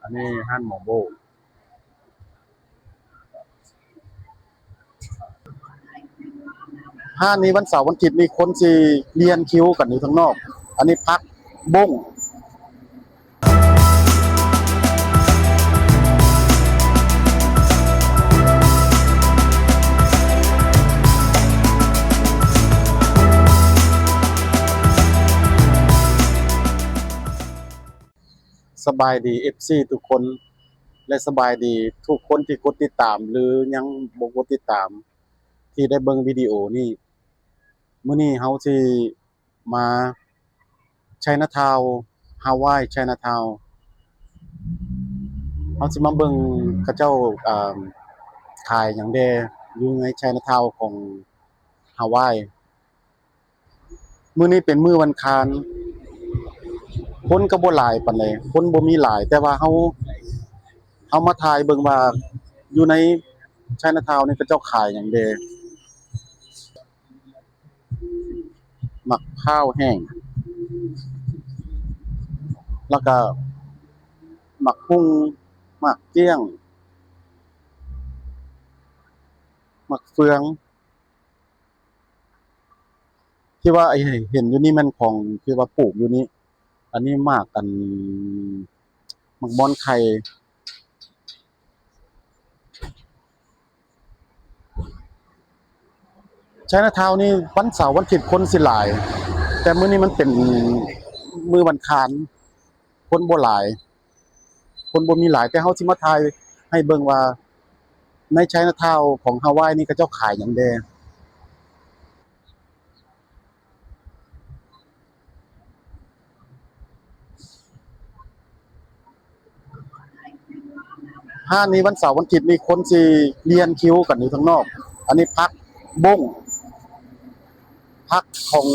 ອັນນີ້ຮ້ານໝໍໂບ້. ຮ້ານນີ້ວັນເສົາວັນອາທິດນີ້ຄົນຊິລຽນຄິວກັນຢູ່ທາງນອກ. ອັນນີ້ຜັກບົ້ງ. ສະບາຍດີເອັຟຊີທຸກຄົນ ແລະ ສະບາຍດີທຸກຄົນທີ່ກົດຕິດຕາມ ຫຼື ຍັງບໍ່ກົດຕິດຕາມ ທີ່ໄດ້ເບິ່ງວິດີໂອນີ້. ມື້ນີ້ເຮົາຊິມາໄຊນາທາວ ຮາວາຍ ໄຊນາທາວ. ເຮົາຊິມາເບິ່ງເຂົາເຈົ້າ ອ່າ ຂາຍຫຍັງແດ່ຢູ່ໃນໄຊນາທາວຂອງຮາວາຍ. ມື້ນີ້ເປັນມື້ວັນຄານ ຄົນກໍບໍ່ຫຼາຍປານໃດ ຄົນບໍ່ມີຫຼາຍ ແຕ່ວ່າເຮົາ ເຮົາມາຖ່າຍເບິ່ງວ່າຢູ່ໃນໄຊນາທາວນີ້ເຂົາເຈົ້າຂາຍຫຍັງແດ່. ໝາກພ້າວແຫ້ງ ແລ້ວກໍໝາກຫຸ່ງ ໝາກກ້ຽງ ໝາກເຟືອງ. ທີ່ວ່າໄອ້ເຫັນຢູ່ນີ້ແມ່ນຂອງທີ່ວ່າປູກຢູ່ນີ້. ອັນນີ້ໝາກ ອັນ ໝາກບອນໄຂ່. ໄຊນາທາວນີ້ວັນເສົາວັນອາທິດຄົນຊິຫຼາຍ ແຕ່ມື້ນີ້ມັນເປັນມື້ວັນຄານ ຄົນບໍ່ຫຼາຍ ຄົນບໍ່ມີຫຼາຍ ແຕ່ເຮົາຊິມາຖ່າຍໃຫ້ເບິ່ງວ່າໃນໄຊນາທາວຂອງຮາວາຍນີ້ເຂົາເຈົ້າຂາຍຫຍັງແດ່. ຮ້ານນີ້ວັນເສົາວັນອາທິດນີ້ຄົນຊິລຽນຄິວກັນຢູ່ທາງນອກ. ອັນນີ້ຜັກບົ້ງ ຜັກຂອງ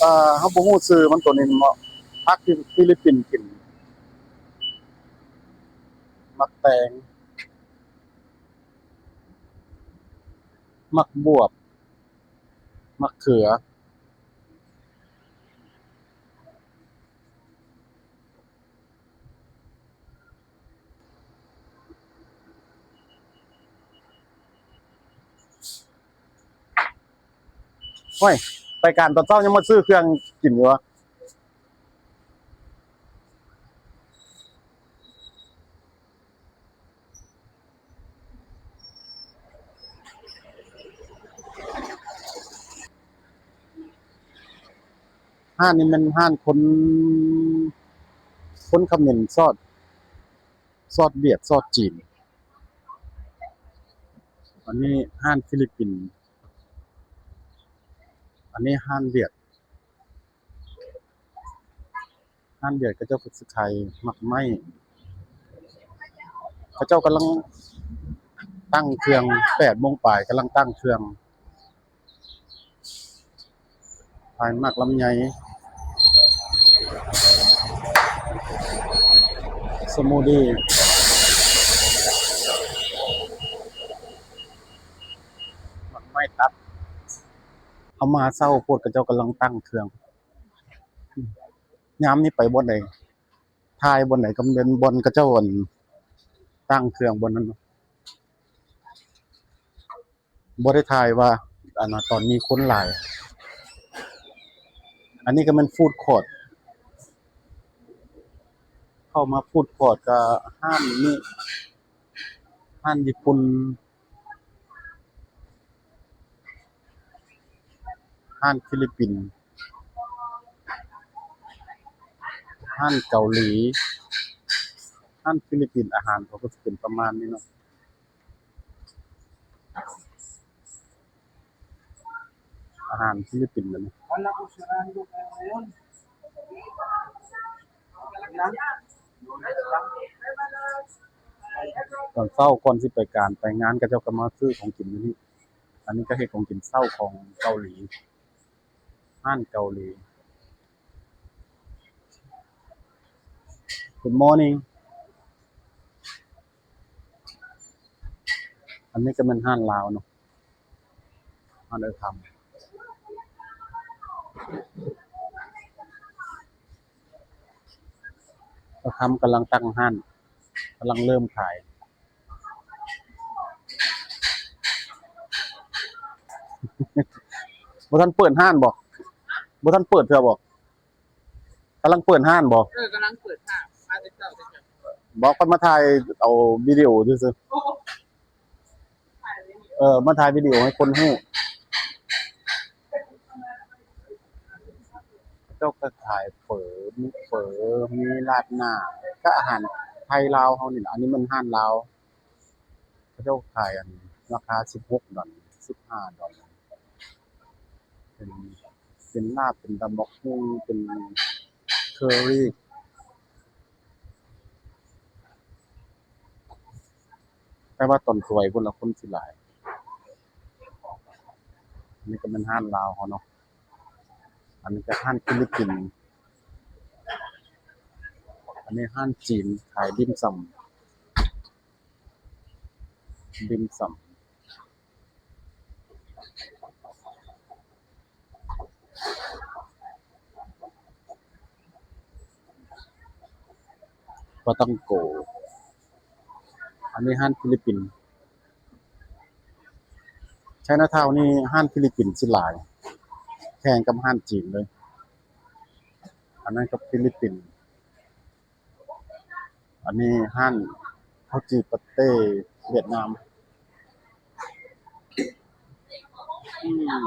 ເອີ ເຮົາບໍ່ຮູ້ຊື່ມັນ ໂຕນີ້ເນາະ ຜັກທີ່ຟີລິບປິນກິນ. ໝາກແຕງ ໝາກບວບ ໝາກເຂືອ. ໂອ້ຍ ໄປການຕອນເຊົ້າຍັງມາຊື້ເຄື່ອງກິນຢູ່ວະ. ຮ້ານນີ້ແມ່ນຮ້ານຄົນ ຄົນຂະເໝນ ຊອດ ຊອດຫວຽດ ຊອດຈີນ. ອັນນີ້ຮ້ານຟີລິບປິນ ອັນນີ້ຮ້ານຫວຽດ. ຮ້ານຫວຽດເຂົາເຈົ້າກໍຊິຂາຍໝາກໄມ້. ເຂົາເຈົ້າກຳລັງຕັ້ງເຄື່ອງ ແປດໂມງປາຍກຳລັງຕັ້ງເຄື່ອງ. ຂາຍໝາກລຳໄຍ ສະມູດດີ ໝາກໄມ້ຕັດ. ເຮົາມາເຊົ້າໂພດ ເຂົາເຈົ້າກຳລັງຕັ້ງເຄື່ອງ. ຍາມນີ້ໄປບ່ອນໃດ ຖ່າຍບ່ອນໃດ ກໍແມ່ນບ່ອນເຂົາເຈົ້າ ອັນ ຕັ້ງເຄື່ອງບ່ອນນັ້ນເນາະ. ບໍ່ໄດ້ຖ່າຍວ່າ ອັນ ຕອນມີຄົນຫຼາຍ. ອັນນີ້ກໍແມ່ນຟູດຄອດ ເຂົ້າມາຟູດຄອດກໍຮ້ານນີ້ ຮ້ານຍີ່ປຸ່ນ ຮ້ານຟີລິບປິນ ຮ້ານເກົາຫຼີ ຮ້ານຟີລິບປິນ. ອາຫານເຂົາກໍຊິເປັນປະມານນີ້ເນາະ. ອາຫານຟີລິບປິນແບບນີ້. ຕອນເຊົ້າກ່ອນຊິໄປການໄປງານ ເຂົາເຈົ້າກໍມາຊື້ຂອງກິນຢູ່ນີ້. ອັນນີ້ກໍເຮັດຂອງກິນເຊົ້າຂອງເກົາຫຼີ ຮ້ານເກົາຫຼີ. Good morning. ອັນນີ້ກໍແມ່ນຮ້ານລາວເນາະ ຮ້ານເອື້ອຍຄຳ. ບ່າວຄຳກຳລັງຕັ້ງຮ້ານ ກຳລັງເລີ່ມຂາຍ. ບໍ່ທັນເປີດຮ້ານບໍ? ບໍ່ທັນເປີດເທື່ອບໍ? ກຳລັງເປີດຮ້ານບໍ? ເອີ ກຳລັງເປີດຮ້ານ ມາແຕ່ເຊົ້າເດ້. ບໍ່ ຂ້ອຍມາຖ່າຍເອົາວິດີໂອຊື່ໆ. ໂອ້ ເອີ ມາຖ່າຍວິດີໂອໃຫ້ຄົນຮູ້. ເຂົາເຈົ້າກໍຂາຍເຝີ ມີເຝີ ມີລາດໜ້າ ກະອາຫານໄທລາວເຮົານີ້ລະ. ອັນນີ້ແມ່ນຮ້ານລາວ ເຂົາເຈົ້າຂາຍ ອັນ ລາຄາສິບຫົກດອນ ສິບຫ້າດອນ ເປັນ ເປັນລາບ ເປັນຕຳບັກຫຸ່ງ ເປັນເຄີຣີ. ແຕ່ວ່າຕອນສວຍພຸ້ນລະຄົນຊິຫຼາຍ. ອັນນີ້ກໍແມ່ນຮ້ານລາວເຮົາເນາະ. ອັນນີ້ກໍຮ້ານຟີລິບປິນ. ອັນນີ້ຮ້ານຈີນຂາຍດິ່ມຊຳ ດິ່ມຊຳ. ປາຕັງໂກ. ອັນນີ້ຮ້ານຟີລິບປິນ. ໄຊນາທາວນີ້ຮ້ານຟີລິບປິນຊິຫຼາຍ ແຂ່ງກັບຮ້ານຈີນເລີຍ. ອັນນັ້ນກໍຟີລິບປິນ. ອັນນີ້ຮ້ານເຂົ້າຈີ່ປາເຕ້ຫວຽດນາມ. ອືມ.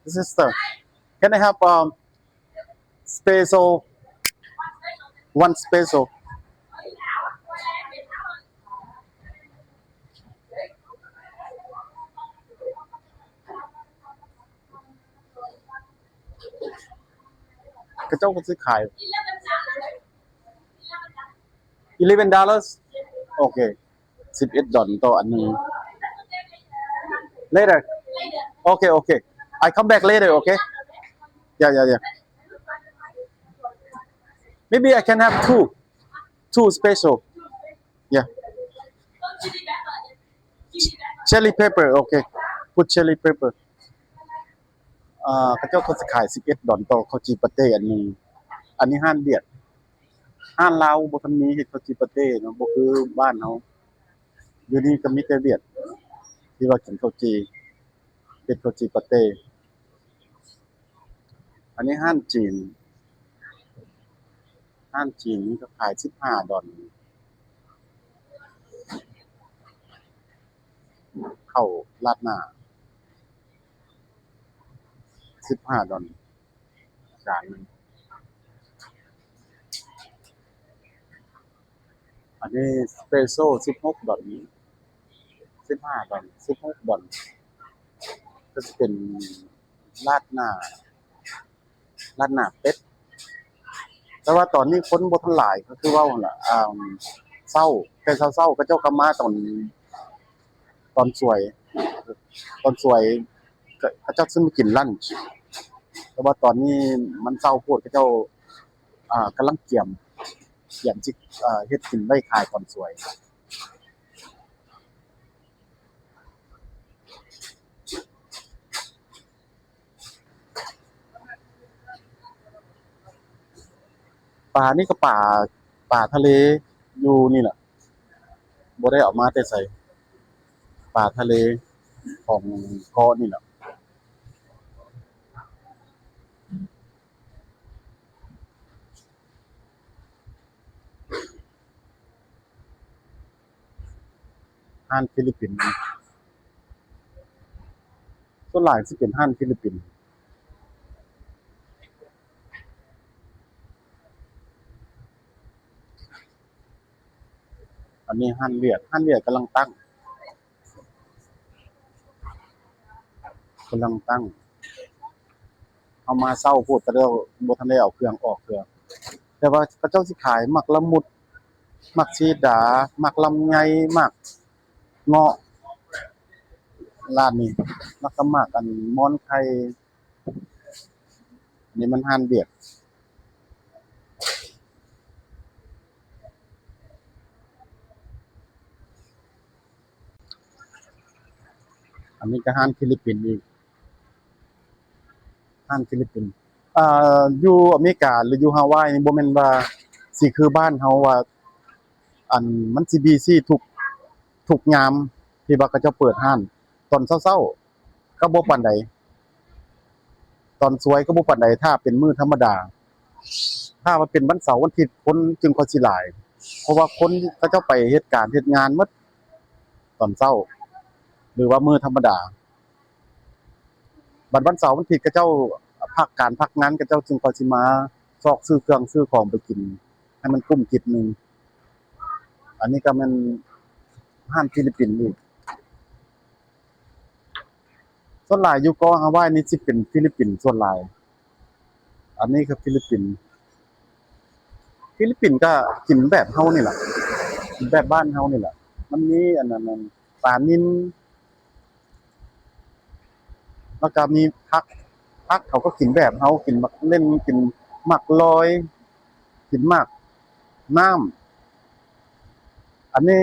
Sister, can I have, um, special, one special. ເຂົາເຈົ້າກໍຊິຂາຍ eleven dollars. ໂອເຄ ສິບເອັດດອນຕໍ່ອັນໜຶ່ງ. Later. Okay, okay. I come back later, okay? Yeah, yeah, yeah. Maybe I can have two. Two special. Yeah. Chili pepper, okay. Put chili pepper. ເຂົາເຈົ້າກໍຊິຂາຍສິບເອັດດອນຕໍ່ເຂົ້າຈີ່ປາເຕ້ອັນໜຶ່ງ. ອັນນີ້ຮ້ານຫວຽດ. ຮ້ານລາວບໍ່ທັນມີເຮັດເຂົ້າຈີ່ປາເຕ້ເນາະ, ບໍ່ຄືບ້ານເຮົາ. ຢູ່ນີ້ກໍມີແຕ່ຫວຽດທີ່ວ່າກິນເຂົ້າຈີ່ ເຮັດເຂົ້າຈີ່ປາເຕ້. ອັນນີ້ຮ້ານຈີນ, ຮ້ານຈີນນີ້ກໍຂາຍສິບຫ້າດອນ. ເຂົ້າລາດໜ້າ ສິບຫ້າດອນ ຈານໜຶ່ງ. ອັນນີ້ສະເປໂຊ ສິບຫົກດອນ ສິບຫ້າດອນ ສິບຫົກດອນ ກໍຈະເປັນລາດໜ້າ ລາດໜ້າເປັດ. ແຕ່ວ່າຕອນນີ້ຄົນບໍ່ທັນຫຼາຍ ກໍຄືເວົ້າຫັ້ນລະ ອ່າ ເຊົ້າ ແຕ່ເຊົ້າໆ ເຂົາເຈົ້າກໍມາຕອນ ຕອນສວຍ ຕອນສວຍ ເຂົາ ເຂົາເຈົ້າຊິມາກິນລັນຊ໌. ແຕ່ວ່າຕອນນີ້ມັນເຊົ້າໂພດ ເຂົາເຈົ້າ ອ່າ ກຳລັງກຽມ ກຽມຊິ ອ່າ ເຮັດກິນໄວ້ຂາຍຕອນສວຍ. ປານີ້ກໍປາ ປາທະເລຢູ່ນີ້ແຫຼະ ບໍ່ໄດ້ເອົາມາແຕ່ໃສ ປາທະເລຂອງເກາະນີ້ແຫຼະ. ຮ້ານຟີລິບປິນ ສ່ວນຫຼາຍຊິເປັນຮ້ານຟີລິບປິນ. ອັນນີ້ຮ້ານຫວຽດ ຮ້ານຫວຽດກຳລັງຕັ້ງ ກຳລັງຕັ້ງ. ເຮົາມາເຊົ້າໂພດ ເຂົາເຈົ້າບໍ່ທັນໄດ້ເອົາເຄື່ອງອອກເທື່ອ ແຕ່ວ່າເຂົາເຈົ້າຊິຂາຍໝາກລະມຸດ ໝາກສີດາ ໝາກລຳໄຍ ໝາກເງາະ. ຮ້ານນີ້ ແລ້ວກໍໝາກອັນໝອນໄຂ່. ອັນນີ້ມັນຮ້ານຫວຽດ. ອັນນີ້ກໍຮ້ານຟີລິບປິນອີກ ຮ້ານຟີລິບປິນ. ອ່າ ຢູ່ອາເມລິກາ ຫຼື ຢູ່ຮາວາຍນີ້ ບໍ່ແມ່ນວ່າຊິຄືບ້ານເຮົາວ່າ ອັນ ມັນຊິບີຊີທຸກ ທຸກຍາມທີ່ວ່າເຂົາເຈົ້າເປີດຮ້ານ. ຕອນເຊົ້າໆ ກໍບໍ່ປານໃດ ຕອນສວຍກໍບໍ່ປານໃດ ຖ້າເປັນມື້ທຳມະດາ. ຖ້າວ່າເປັນວັນເສົາວັນອາທິດ ຄົນຈຶ່ງຄ່ອຍຊິຫຼາຍ ເພາະວ່າຄົນເຂົາເຈົ້າໄປເຮັດການເຮັດງານໝົດຕອນເຊົ້າ ຫຼືວ່າມື້ທຳມະດາ. ບັດວັນເສົາວັນອາທິດ ເຂົາເຈົ້າພັກການພັກງານ ເຂົາເຈົ້າຈຶ່ງຄ່ອຍຊິມາຊອກຊື້ເຄື່ອງຊື້ຂອງໄປກິນໃຫ້ມັນກຸ້ມຈິດໜຶ່ງ. ອັນນີ້ກໍແມ່ນຮ້ານຟີລິບປິນອີກ. ສ່ວນຫຼາຍຢູ່ເກາະຮາວາຍນີ້ຊິເປັນຟີລິບປິນສ່ວນຫຼາຍ. ອັນນີ້ກໍຟີລິບປິນ. ຟີລິບປິນກໍກິນແບບເຮົານີ້ລະ ກິນແບບບ້ານເຮົານີ້ລະ. ມັນມີອັນນັ້ນ ອັນ ປານິນ ແລ້ວກໍມີຜັກ ຜັກເຂົາກໍກິນແບບເຮົາ ກິນໝາກເລັ່ນ ກິນໝາກລອຍ ກິນໝາກນ້ຳ. ອັນນີ້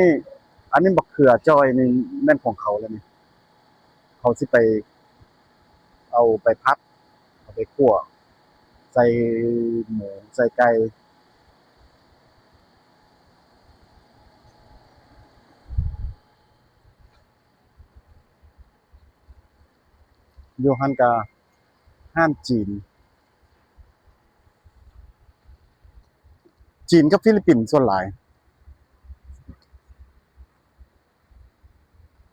ອັນນີ້ບັກເຂືອຈ່ອຍນີ້ແມ່ນຂອງເຂົາແລ້ວນີ້. ເຂົາຊິໄປເອົາໄປຜັດ ເອົາໄປຂົ້ວ ໃສ່ໝູ ໃສ່ໄກ່. ຢູ່ຫັ້ນກະຮ້ານຈີນ ຈີນກັບຟີລິບປິນສ່ວນຫຼາຍ.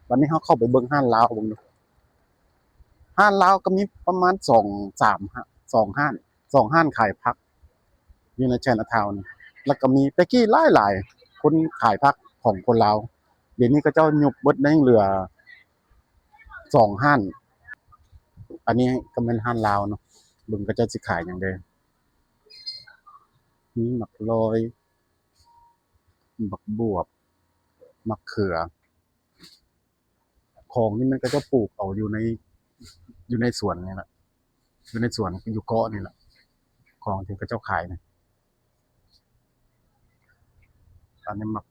ບັດນີ້ເຮົາເຂົ້າໄປເບິ່ງຮ້ານລາວເບິ່ງດູ. ຮ້ານລາວກໍມີປະມານສອງສາມ ສອງຮ້ານ ສອງຮ້ານຂາຍຜັກຢູ່ໃນໄຊນາທາວນີ້. ແລ້ວກໍມີແຕ່ກີ້ຫຼາຍໆ ຄົນຂາຍຜັກຂອງຄົນລາວ. ດຽວນີ້ເຂົາເຈົ້າຍຸບເບິດ ຍັງເຫຼືອສອງຮ້ານ. ອັນນີ້ກໍແມ່ນຮ້ານລາວເນາະ. ເບິ່ງເຂົາເຈົ້າຊິຂາຍຫຍັງແດ່. ມີໝາກລອຍ ບັກບວບ ໝາກເຂືອ. ຂອງນີ້ມັນກໍຈະປູກເອົາຢູ່ໃນ ຢູ່ໃນສວນນີ້ລະ ຢູ່ໃນສວນ ຢູ່ເກາະນີ້ລະ. ຂອງທີ່ເຂົາເຈົ້າຂາຍນີ້ ອັນນີ້ໝາກ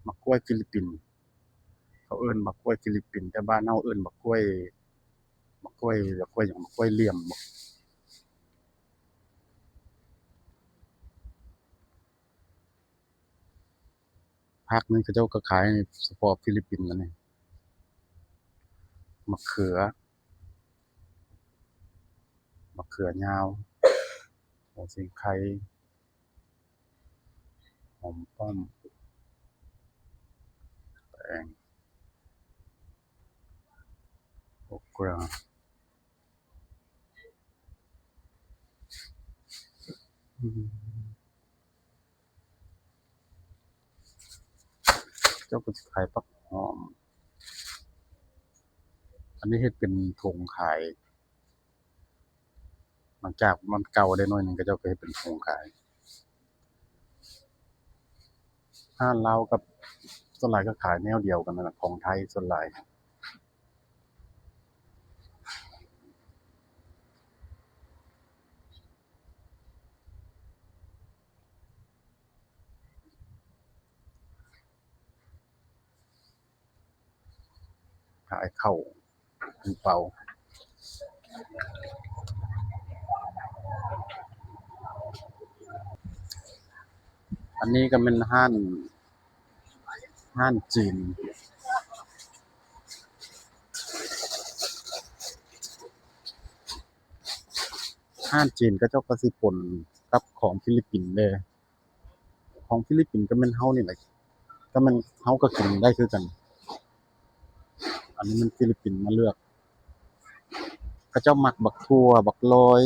ໝາກກ້ວຍຟີລິບປິນ ເຂົາເອີ້ນໝາກກ້ວຍຟີລິບປິນ ແຕ່ບ້ານເຮົາເອີ້ນໝາກກ້ວຍ ໝາກກ້ວຍ ໝາກກ້ວຍຫຍັງ ໝາກກ້ວຍຫຼ່ຽມບໍ. ພັກນີ້ເຂົາເຈົ້າກໍຂາຍສະເພາະຟີລິບປິນລະນີ້. ໝາກເຂືອ ໝາກເຂືອຍາວ ຫົວສີໄຄ ຫອມປ້ອມ ແຕງ ໂອກຣາ. ເຈົ້າກໍຊິຂາຍຜັກຫອມ. ອັນນີ້ເຮັດເປັນຖົງຂາຍ ຫຼັງຈາກມັນເກົ່າໄດ້ໜ້ອຍໜຶ່ງ ເຂົາເຈົ້າກໍເຮັດເປັນຖົງຂາຍ. ຮ້ານລາວກັບ ສ່ວນຫຼາຍກໍຂາຍແນວດຽວກັນນັ້ນລະ ຂອງໄທສ່ວນຫຼາຍ. ຂາຍເຂົ້າ ເປັນເປົາ. ອັນນີ້ກໍແມ່ນຮ້ານ ຮ້ານຈີນ ຮ້ານຈີນເຂົາເຈົ້າກໍຊິປົນກັບຂອງຟີລິບປິນເດ້. ຂອງຟີລິບປິນກໍແມ່ນເຮົານີ້ແຫຼະ ກໍແມ່ນເຮົາກໍກິນໄດ້ຄືກັນ. ອັນນີ້ແມ່ນຟີລິບປິນມາເລືອກ ເຂົາເຈົ້າມັກບັກຖົ່ວ ບັກລອຍ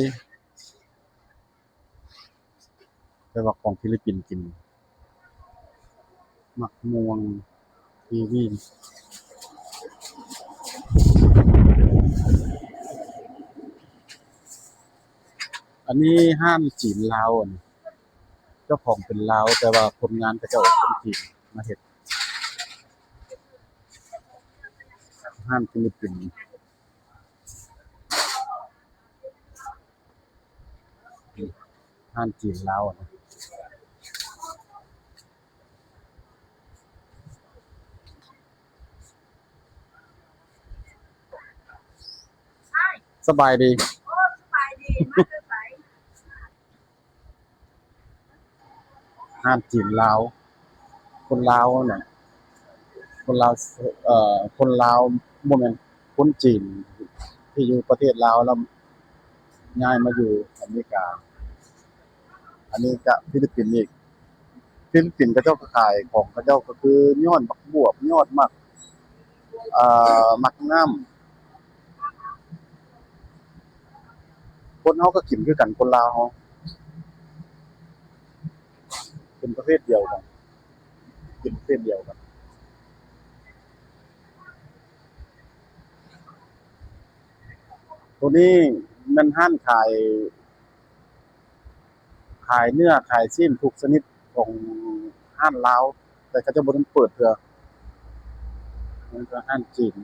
ແຕ່ວ່າຂອງຟີລິບປິນກິນ ໝາກມ່ວງ ກີວີ. ອັນນີ້ຮ້ານຈີນລາວ ອັນນີ້ເຈົ້າຂອງເປັນລາວ ແຕ່ວ່າຄົນງານເຂົາເຈົ້າເປັນຄົນຈີນມາເຮັດ. ຮ້ານຟີລິບປິນ ຮ້ານຈີນລາວນະ. ສະບາຍດີ. ໂອ້ ສະບາຍດີ. ມາແຕ່ໃສ? ຮ້ານຈີນລາວ. ຄົນລາວນະ ຄົນລາວ ເອີ ຄົນລາວ ບໍ່ແມ່ນ ຄົນຈີນທີ່ຢູ່ປະເທດລາວ ແລ້ວຍ້າຍມາຢູ່ອາເມລິກາ. ອັນນີ້ກະຟີລິບປິນອີກ. ຟີລິບປິນເຂົາເຈົ້າກະຂາຍຂອງເຂົາເຈົ້າກະຄືຍອດໝາກບວບ, ຍອດໝາກ ເອີ ໝາກນ້ຳ. ຄົນເຮົາກະກິນຄືກັນ, ຄົນລາວເຮົາ ເປັນປະເພດດຽວກັນ, ເປັນປະເພດດຽວກັນ. ໂຕນີ້ແມ່ນຮ້ານຂາຍ ຂາຍເນື້ອຂາຍຊີ້ນທຸກຊະນິດຂອງຮ້ານລາວ, ແຕ່ເຂົາເຈົ້າບໍ່ທັນເປີດເທື່ອ. ມັນກະຮ້ານຈີນ.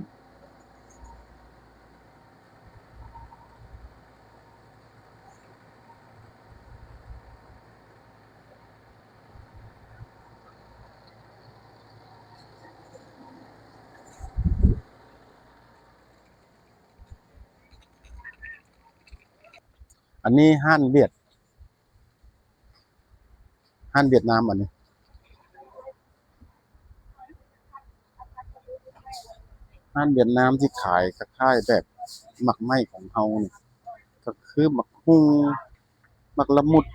ອັນນີ້ຮ້ານຫວຽດ ຮ້ານຫວຽດນາມອັນນີ້. ຮ້ານຫວຽດນາມທີ່ຂາຍຄ້າຍໆແບບໝາກໄມ້ຂອງເຮົານີ້ ກະຄືໝາກຫຸ່ງ, ໝາກລະມຸດ,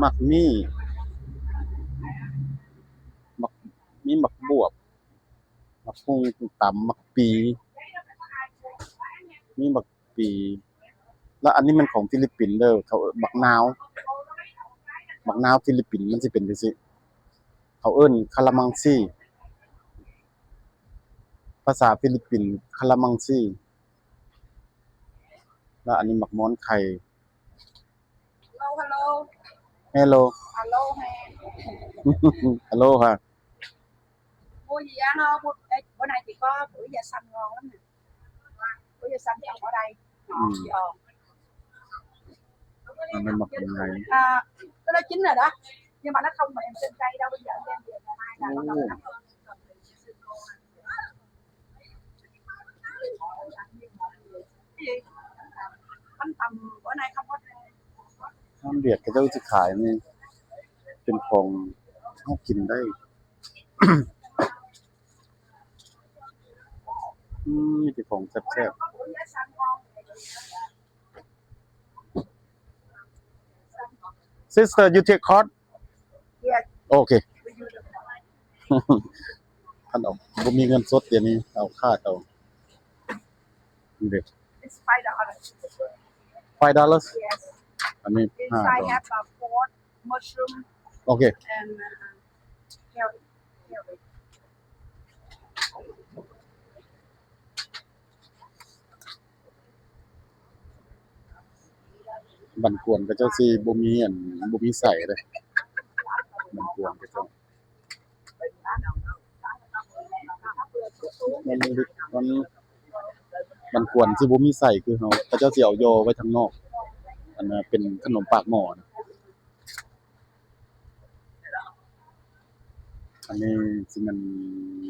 ໝາກມີ້, ໝາກ ມີໝາກບວບ, ໝາກຫຸ່ງຕຳ, ໝາກປີ, ມີໝາກ ປີ. ລະອັນນີ້ແມ່ນຂອງຟີລິບປິນເດີ, ເຂົາເອີ້ນໝາກນາວ, ໝາກນາວຟີລິບປິນມັນຊິເປັນຈັ່ງຊີ້, ເຂົາເອີ້ນຄາລາມັງຊີ, ພາສາຟີລິບປິນຄາລາມັງຊີ. ລະອັນນີ້ໝາກມ່ອນໄຂ່. Hello, hello. Hello. Hello, ha. Hello, ha. โอ้ย อย่าเนาะ บ่ได้ บ่ได้ติก็ โอ้ย อย่าสั่นงองแล้วนะ โอ้ย อย่าสั่นเอาบ่ได้ อืม สิออก อันนั้นมาเป็นไง อ่า ก็เลยกินน่ะนะ อย่ามานัดเขาเหมือนเต็มใจ เราอย่าเรียนเรียนมาให้นะ โอ้ เราก็นัดเขา ມັນຕຳບໍ່ໄດ້ຄຳໝົດເລີຍ. ຮ້ານຫວຽດເຂົາເຈົ້າຊິຂາຍນີ້ ເປັນຂອງເຮົາກິນໄດ້. ອືມ ມີແຕ່ຂອງແຊບໆ. Sister, you take card? Yes. ໂອເຄ ຄັນເອົາ ບໍ່ມີເງິນສົດດຽວນີ້ ເອົາຄາດເອົາ. ນີ້ເດ້ It's five dollars. Five dollars? Yes. ອັນນີ້ Inside ຫ້າດອນ have a pork, mushroom, ໂອເຄ and, uh, carrot. Carrot. ບ້ານກວນເຂົາເຈົ້າຊິບໍ່ມີອັນ ບໍ່ມີໄສ້ເດ້ ບ້ານກວນເຂົາເຈົ້າ ມັນ ມັນ ບ້ານກວນຊິບໍ່ມີໄສ້ຄືເຮົາ ເຂົາເຈົ້າຊິເອົາຍໍໄວ້ທາງນອກ ອັນນະ ເປັນຂະໜົມປາກໝໍ້ນະ. ອັນນີ້ຊິແມ່ນ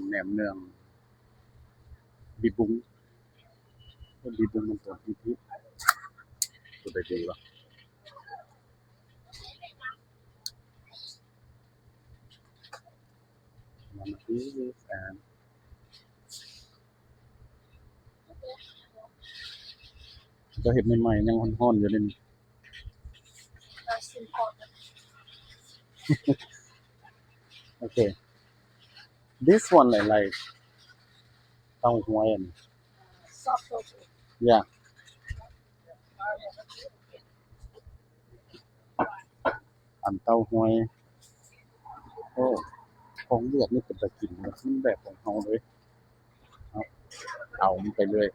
ແໜມເໜືອງ ບີບຸງ ບີບຸງມັນຕົວທີ່ ຕົວໃດດີວະ? ເຂົາເຮັດໃໝ່ໆ ຍັງຮ້ອນໆຢູ່ເດ້ນີ້. ໂອເຄ this one I like ເຕົ້າຫ້ວຍອັນນີ້ yeah. ອັນເຕົ້າຫ້ວຍ ໂອ້ ຂອງຫວຽດນີ້ເປັນຕາກິນເນາະ ມັນແບບຂອງເຮົາເລີຍ ເອົາ ເອົາມັນໄປເລື້ອຍ.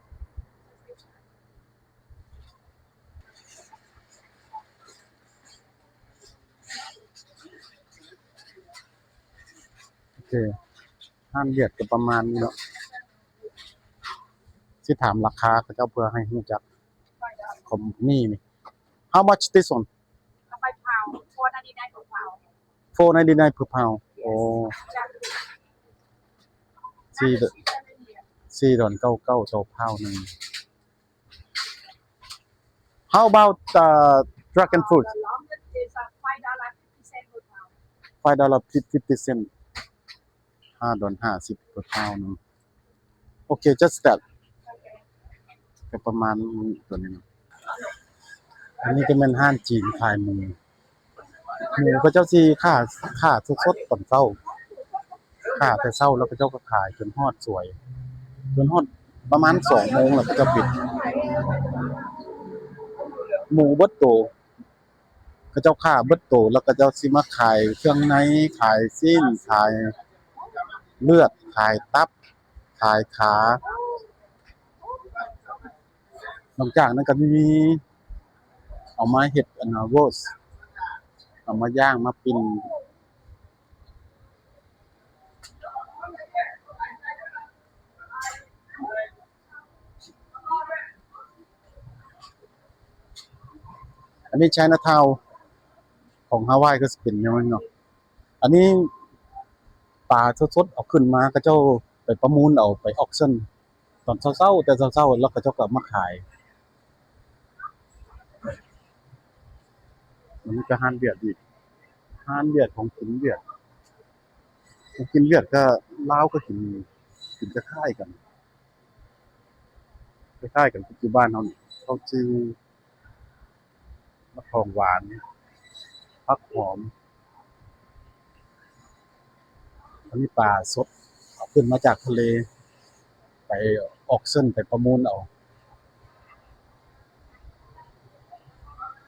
ໂອເຄ ຮ້ານຫວຽດກະປະມານນີ້ເນາະ ຊິຖາມລາຄາເຂົາເຈົ້າເພື່ອໃຫ້ຮູ້ຈັກ ຂອງໝາກມີ້ນີ້. How much this one? Five pound, four ninety-nine per pound. Four ninety-nine per pound. ໂອ້ ສີ່ ສີ່ດອນເກົ້າເກົ້າຕໍ່ພາວໜຶ່ງ. How about uh, dragon fruit? Five dollar fifty cent per pound. Five dollar fifty cent. ຫ້າດອນຫ້າສິບຕໍ່ເທົ່າໜຶ່ງ. Okay, just that. ກໍປະມານຕົວນີ້ເນາະ. ອັນນີ້ກໍແມ່ນຮ້ານຈີນຂາຍໝູ. ໝູເຂົາເຈົ້າຊິຂ້າ ຂ້າສົດໆຕອນເຊົ້າ. ຂ້າແຕ່ເຊົ້າແລ້ວເຂົາເຈົ້າກໍຂາຍຈົນຮອດສວຍ. ຈົນຮອດປະມານສອງໂມງແລ້ວເຂົາເຈົ້າປິດ. ໝູເບິດໂຕ. ເຂົາເຈົ້າຂ້າເບິດໂຕ ແລ້ວເຂົາເຈົ້າຊິມາຂາຍເຄື່ອງໃນ ຂາຍຊີ້ນ ຂາຍເລືອດ ຂາຍຕັບ ຂາຍຂາ. ນອກຈາກນັ້ນກໍມີເອົາມາເຮັດອັນນ່າ roast ເອົາມາຍ່າງມາປີ້ງ. ອັນນີ້ Chinatown ຂອງຮາວາຍກໍຊິເປັນແນວນີ້ເນາະ. ອັນນີ້ປາສົດໆ ເອົາຂຶ້ນມາ ເຂົາເຈົ້າໄປປະມູນເອົາ ໄປ auction ຕອນເຊົ້າໆ ແຕ່ເຊົ້າໆ ແລ້ວເຂົາເຈົ້າກໍເອົາມາຂາຍ. ອັນນີ້ກໍຮ້ານວຽດອີກ ຮ້ານວຽດ ຂອງກິນວຽດ. ຂອງກິນວຽດກໍ ລາວກໍກິນ ກິນຄ້າຍໆກັນ ຄ້າຍໆກັນກັບຢູ່ບ້ານເຮົານີ້. ເຂົ້າຈື້ ໝາກທອງຫວານ ຜັກຫອມ. ອັນນີ້ປາສົດ ເອົາຂຶ້ນມາຈາກທະເລ ໄປ auction ໄປປະມູນເອົາ.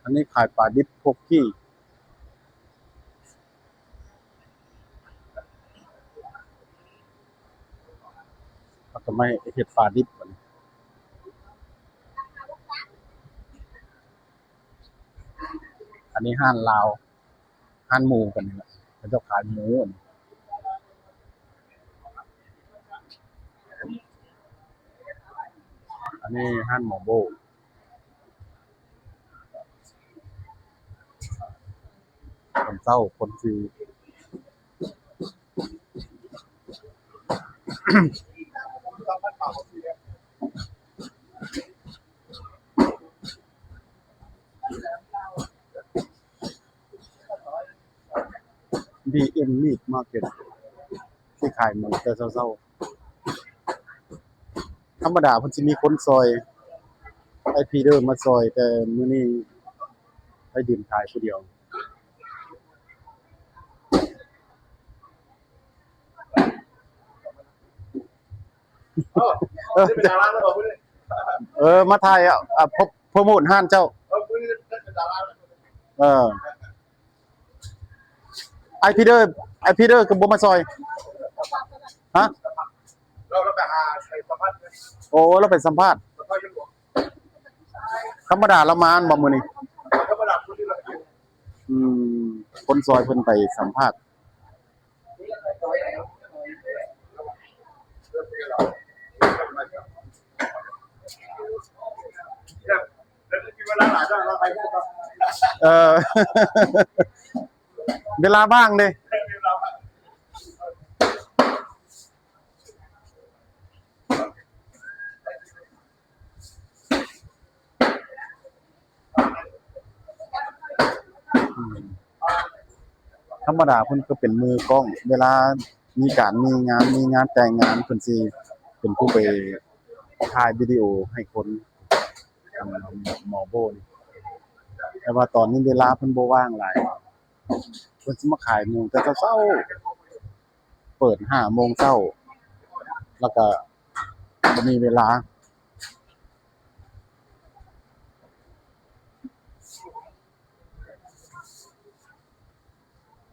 ອັນນີ້ຂາຍປາດິບໂພກກີ້. ເຂົາກໍມາເຮັດປາດິບບັດນີ້. ອັນນີ້ຮ້ານລາວ ຮ້ານໝູກັນນີ້ແຫຼະ ເຂົາເຈົ້າຂາຍໝູ. ອັນນີ້ຮ້ານໝໍໂບ້. ຕອນເຊົ້າຄົນຊິ BM Meat Market ທີ່ຂາຍໝູແຕ່ເຊົ້າໆ. ທຳມະດາເພິ່ນຊິມີຄົນຊ່ອຍ ອ້າຍພີເດີມາຊ່ອຍ ແຕ່ມື້ນີ້ອ້າຍດິນຂາຍຜູ້ດຽວ. ເອີ ມາຖ່າຍ ເອີ ໂປຣໂມດຮ້ານເຈົ້າ. ເອີ ອ້າຍພີເດີ ອ້າຍພີເດີກໍບໍ່ມາຊ່ອຍ. ຮະ? ລາວ ລາວໄປຫາໃສ່ສຳພາດ. ໂອ້ ລາວໄປສຳພາດ. ທຳມະດາລາວມາແມ່ນບໍ່ມື້ນີ້? ທຳມະດາ ມື້ນີ້ລາວຢູ່. ອືມ ຄົນຊ່ອຍເພິ່ນໄປສຳພາດ. ເອີ ເວລາວ່າງເດ້. ອືມ ທຳມະດາເພິ່ນກໍເປັນມືກ້ອງ ເວລາມີການມີງານ ມີງານແຕ່ງງານ ເພິ່ນຊິເປັນຜູ້ໄປຖ່າຍວິດີໂອໃຫ້ຄົນ ອັນໝໍໂບ້ນີ້. ແຕ່ວ່າຕອນນີ້ເວລາເພິ່ນບໍ່ວ່າງຫຼາຍ ເພິ່ນຊິມາຂາຍໝູແຕ່ເຊົ້າໆ. ເປີດຫ້າໂມງເຊົ້າ ແລ້ວກະບໍ່ມີເວລາ.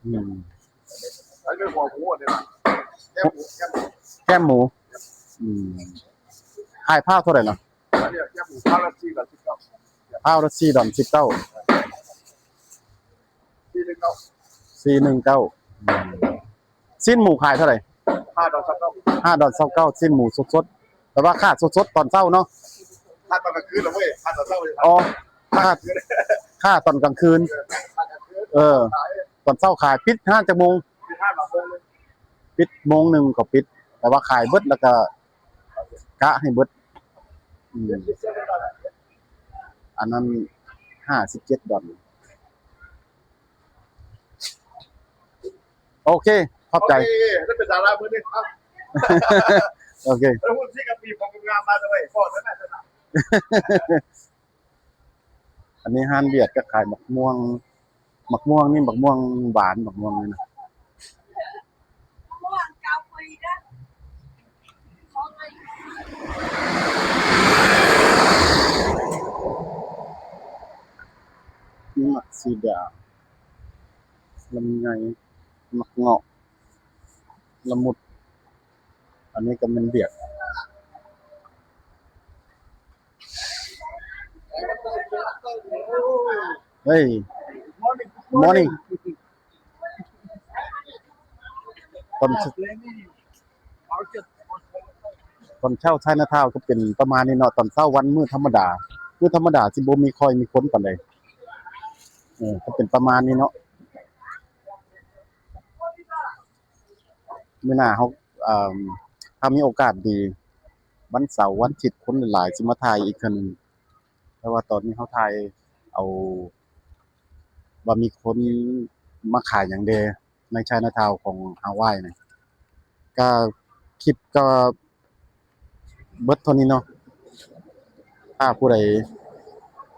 ອືມ ອັນນີ້ຫົວໝູນີ້ນະ ແກ້ມໝູ ແກ້ມໝູ. ອືມ ຂາຍພາວເທົ່າໃດເນາະ? ອັນນີ້ແກ້ມໝູ ພາວລະສີ່ດອນສິບເກົ້າ. ພາວລະສີ່ດອນສິບເກົ້າ. ສີ່ໜຶ່ງເກົ້າ ສີ່ໜຶ່ງເກົ້າ. ອືມ ຊີ້ນໝູຂາຍເທົ່າໃດ? ຫ້າດອນຊາວເກົ້າ ຫ້າດອນຊາວເກົ້າ. ຊີ້ນໝູສົດໆ ແຕ່ວ່າຂ້າສົດໆຕອນເຊົ້າເນາະ. ຂ້າຕອນກາງຄືນລະເວີຍ ຂ້າຕອນເຊົ້າ. ອໍ ຂ້າ ຂ້າຕອນກາງຄືນ. ເອີ ຂ້າກາງຄືນ ເອີ ຕອນເຊົ້າຂາຍ. ປິດຮ້ານຈັກໂມງ? ປິດຫ້າໂມງ ປິດໂມງໜຶ່ງກໍປິດ ແຕ່ວ່າຂາຍເບິດແລ້ວກໍກະໃຫ້ເບິດ. ອືມ ອັນນັ້ນ ຫ້າສິບເຈັດດອນ. ໂອເຄ ຂອບໃຈ. ໂອເຄ ໄດ້ເປັນດາລາມື້ໜຶ່ງເນາະ. ໂອເຄ ແລ້ວຮຸ້ນຊິກັບປີບອກງາມມາເລີຍ ພໍ້ແລ້ວນະ. ອັນນີ້ຮ້ານວຽດກໍຂາຍໝາກມ່ວງ, ໝາກມ່ວງນີ້ ໝາກມ່ວງຫວານ, ໝາກມ່ວງນີ້ນະ. ມີໝາກສີດາ, ລຳໄຍ, ໝາກເງາະ, ລະມຸດ. ອັນນີ້ກໍແມ່ນວຽດ. ເຮີ້ຍ Morning. ຕອນ ຕອນເຊົ້າ Chinatown ກໍເປັນປະມານນີ້ເນາະ. ຕອນເຊົ້າວັນມື້ທຳມະດາ, ມື້ທຳມະດາຊິບໍ່ມີ ຄ່ອຍມີຄົນປານໃດ. ເອີ ກໍເປັນປະມານນີ້ເນາະ. ມື້ໜ້າເຮົາ ເອີ່ມ ຖ້າມີໂອກາດດີ ວັນເສົາ ວັນອາທິດຄົນຫຼາຍໆ ຊິມາຖ່າຍອີກເທື່ອໜຶ່ງ. ແຕ່ວ່າຕອນນີ້ເຮົາຖ່າຍເອົາວ່າມີຄົນມາຂາຍຫຍັງແດ່ໃນ Chinatown ຂອງຮາວາຍນີ້. ກະ ຄລິບກະເບິດເທົ່ານີ້ເນາະ. ຖ້າຜູ້ໃດ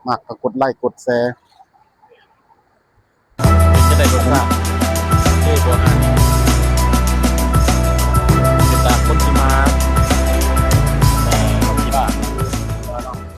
ມັກກໍກົດໄລ້ກົດແຊ. ເປັນຈັ່ງໃດລົດຊາດ?